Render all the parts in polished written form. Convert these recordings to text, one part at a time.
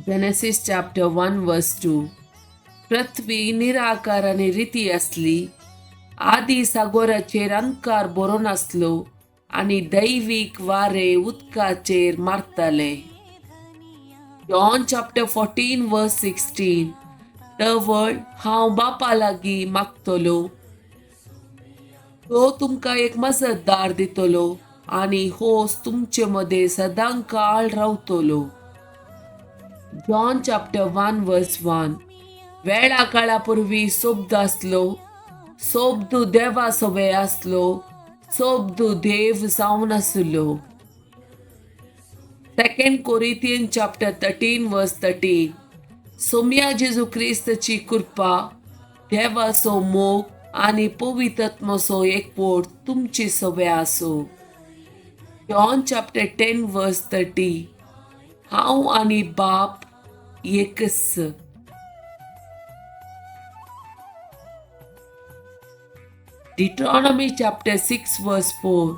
Genesis chapter 1 verse 2. पृथ्वी निराकार आनी रिती आसली. आदी सागोराचेर अंधकार भरून आसलो आनी दैवीक वारे उदकाचेर मारताले. John chapter 14 verse 16. तवळ हांव बापा लागीं मागतलो, तो तुमकां एक मजतदार दितलो आनी होस तुमचे मदें सदां काळ रावतलो. John chapter 1 verse 1. वेळा काळा पूर्वी सोब्द आसलो, सोब्द देवा सवे आसलो, सोब्द देव जावन आसलो. 2 Corinthians chapter 13 verse 13. सोम्या जेजू क्रिस्ताची कृपा, देवाचो मोग आनी पवित्रत्माचो एकवट तुमचे सवे आसूं. John chapter 10 verse 30. हांव आनी बाप एकच. Deuteronomy chapter 6 verse 4.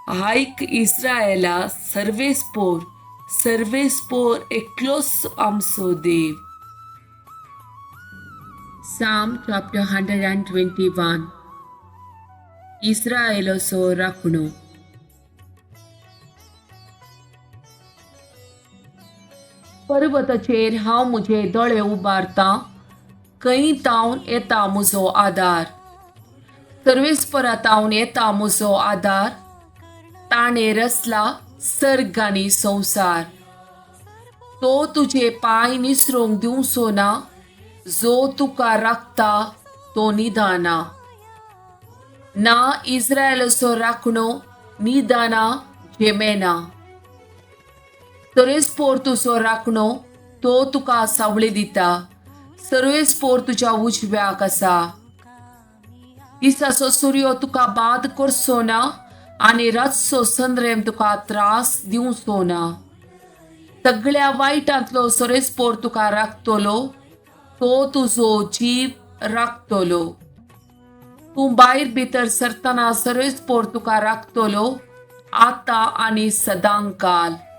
आयक इस्रायला, सर्वेस्पोर सर्वेस्पोर एकलोच आमचो देव. Psalm chapter 121. इस्रायलाचो राखणो. पर्वताचेर हांव म्हजे दोळे उबारतां, खंय तावन येता म्हजो आदार? सर्वेस्परा तावन येता म्हजो आदार, ताणें रचला सर्ग आनी संवसार. तो तुजे पांय निसरूंक दिवचो ना, जो तुका राखता तो निदाना ना. इस्रायलाचो राखणो निदाना झेमेना. सर्वेस्पोर तुजो राखणो, तो तुका सावळी दिता. सर्वेस्पोर तुज्या उजव्याक आसा. दिसाचो सुर्यो तुका बाद करचो ना आनी रातचो संद्रेम तुका त्रास दिवचो ना. सगळ्या वायटांतलो सर्वेस्पोर तुका राखतलो, तो तुजो जीव राखतलो. तूं भायर भितर सरतना सर्वेस्पोर तुका राखतलो, आतां आनी सदांकाल.